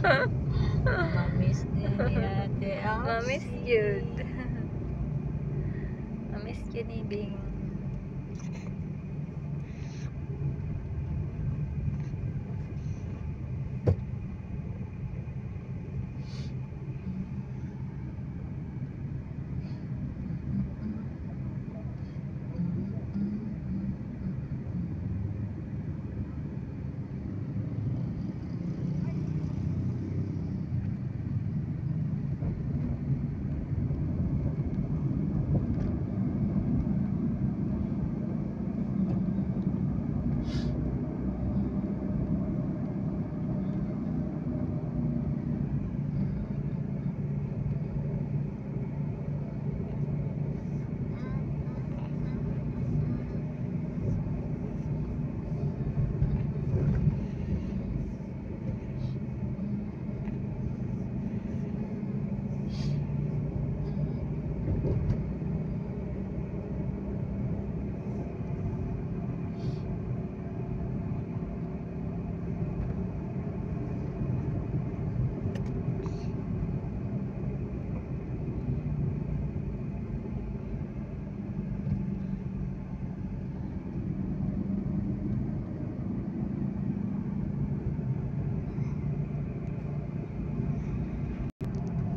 Mamiss din ni Ate Mamiss Elsie. Cute. Mamiss cute ni Bing.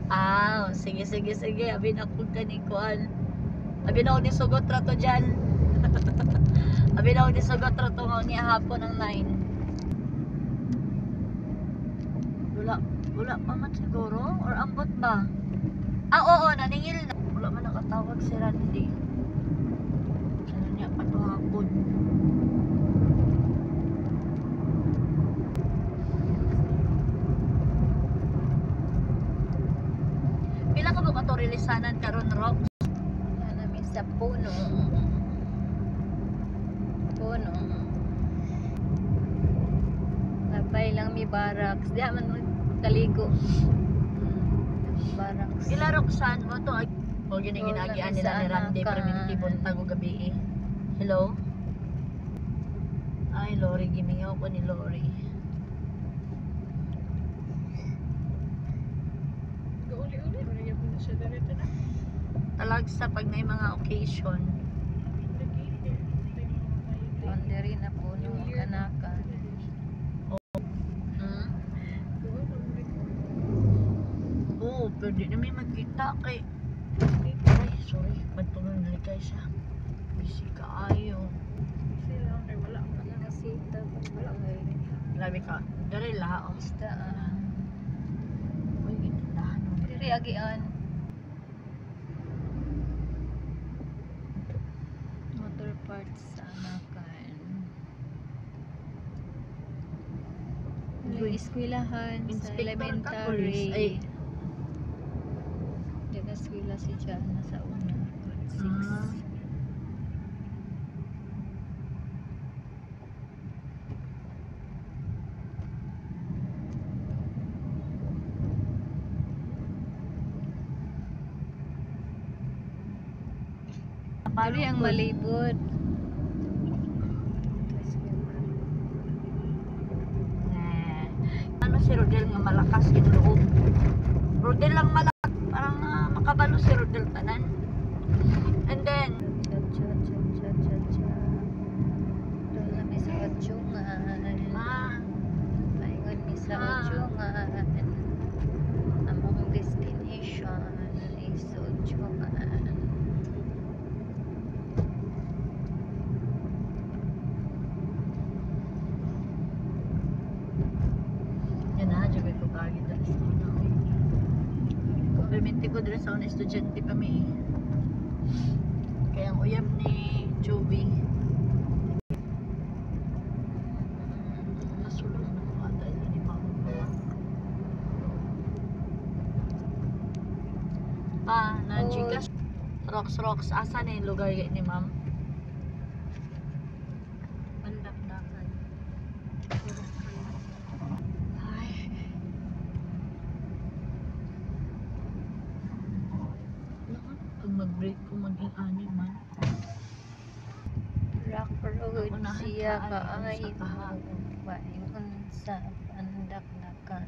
Ah, sige, sige, sige. Abi na ko kani kuan. Abi na ko ni sugot ra to dyan. Abi na ko ni sugot ra to nga niya hapon ang 9. Wala, wala pa man siguro or ambot ba? Ah, oo, naningil na. Wala man nakatawag si Randy. Ano niya pa to hapon. Pila ka ba kato releasanan karon, Rox? Wala mi sa puno. Puno. Labay lang mi barracks. Di man kaligo. Barracks. Ila Roxanne mo to o gini Oo, ginagian lami nila sa ni Randy anakan. pero minti buntag og gabi eh. Hello? Ay, Lori, gimingaw ko ni Lori. Gauli-uli man gyud na siya dito na. Talag sa pag may mga occasion. Lagi. Laundry na puno New Year. kanakan. Hmm? Oo, pero di namin magkita kay. Ay, sorry. Magtuloy na kay siya. Busy ka ayo. Sila kay wala man. Nakasita pa. Grabe ka. Dari laha oh. Basta ah. Uy, gitindahan. Oh. Diri agian. Motor parts sa anakan. Uy. Yung eskwelahan sa Inspector ka, elementary. police. Ay. Nag-eskwela si Jana sa una. Grade 6. Ah. Diri ang malibot. Eh, ano si Rodel nga malakas ginuloob. Rodel lang malakas. Parang makabalo si Rodel tanan. And then, Cha cha cha cha cha cha. Doon kami sa Odjungan. ah, Paingon mi sa Ah. Odjungan. Among destination is Odjungan. Yan na, jugay ko kagi dali sa una. Perminti ko diri sa una, estudyante pa mi. Kaya ang uyab ni Joby. Nasulong na ko ata ni Mama pa. Pa, na Oh. Gcash. Rox Rox, asa na yung lugar ni Ma'am? Pandakdakan. Ay. Pag mag-break ko, maging ani man. Rock Road Unahan siya ka, ano, kaay sa kaha. paingon sa Pandakdakan.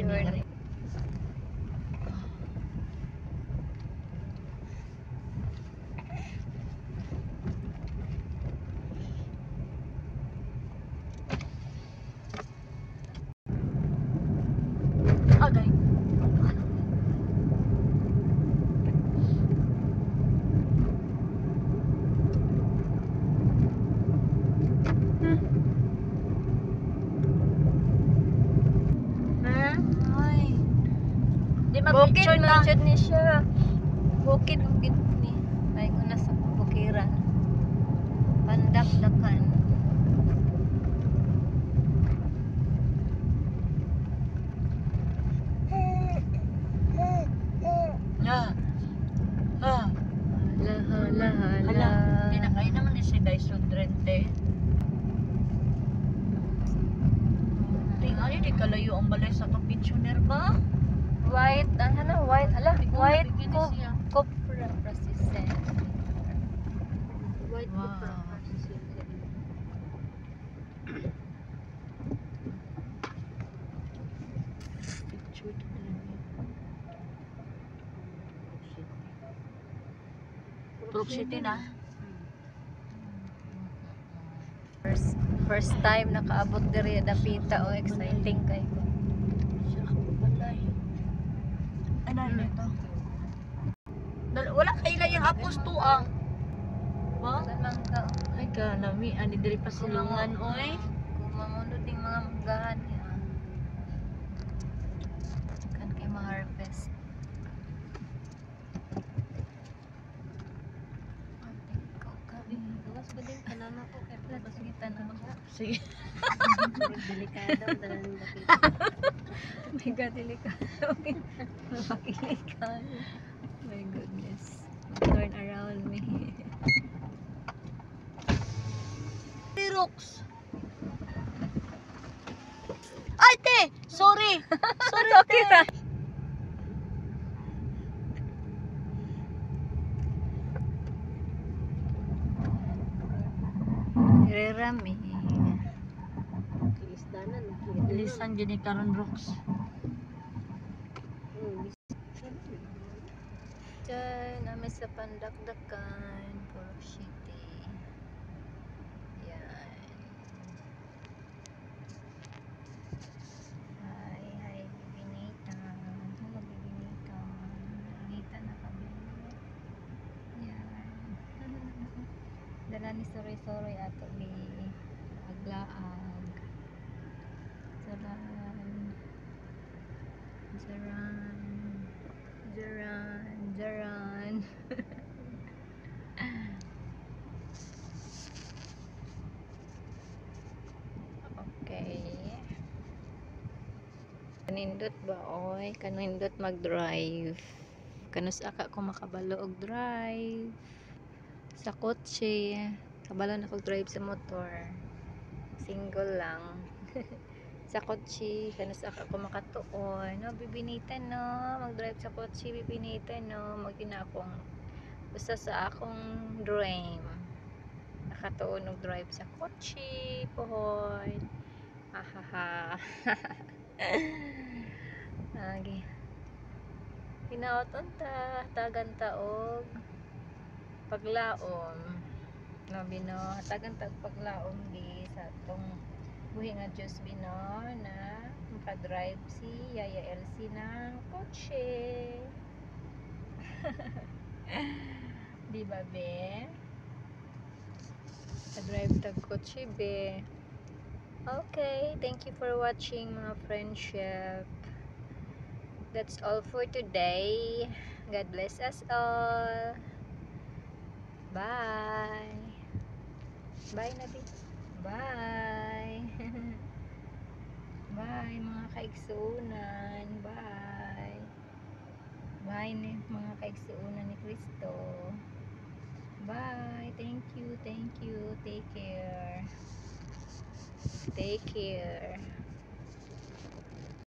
Ay, Sure. hindi. Agay. Ha? Ay. Di Bukid mag-picture man ta. jud ni siya. Bukid bukid ni. Ay ko na sa bukiran. Pandakdakan. Ah. Ah. Hala hala hala. Hala, di na kayo naman ni si Dyson Drente. Tingali, di kalayo ang balay sa itong pensioner ba? White, ano na, white, hala, white Bigyan ko, siya. Cupra Precision. White Wow. Cupra Precision. Picture Purok City na. First time nakaabot diri dapita, oh, exciting kay ko. Sira ka balay. Ano na ito? Wala kay yung hapos to ang. Ba? Saan mangga? Ay ka, nami. Ani diri pa silungan, oy. Kung mamunod ning mga manggahan niya. Kan kay ma-harvest. Gawas ba din kanama ko kay Wala, sige, tanaw. Sige. Delikado ang dalang dapita. My God, delikado. Mapakilikan. My goodness. Turn around me. Rox. Ay, te! Sorry! Sorry, te! Rerami. Isdanan. Lisan dyan ni Karon Rox. Diyan, namin sa Pandakdakan, Purok City. Yan. Hi, hi, Bibi Nathan. Hello, Bibi Nathan. Nathan na kami. Yan. Dala ni Soroy-Soroy ato ni Aglaag. Jaran. Jaran. Jaran. Jaran. Okay. Kanindot ba oy? Kanindot mag-drive. Kanus aka ko makabalo og drive sa kotse. Kabalo na ko drive sa motor. Single lang. Sa kotse, kanus aka ko makatuon. No, bibinitan no, mag-drive sa kotse, bibinitan no, magina akong usa sa akong dream. Nakatuon og drive sa kotse, pohon. Ahaha. Agi. Hinaot unta, hatagan ta og paglaom. No, bino, hatagan ta og paglaom di sa atong buhi nga Diyos, bino, na makadrive si Yaya Elsie ng kotse. Di ba, be? Makadrive tag kotse, be. Okay, thank you for watching, mga friendship. That's all for today. God bless us all. Bye. Bye na, be. Bye. Bye, mga kaigsuunan. Bye. Bye ni mga kaigsuunan ni Kristo. Bye. Thank you. Thank you. Take care. Take care.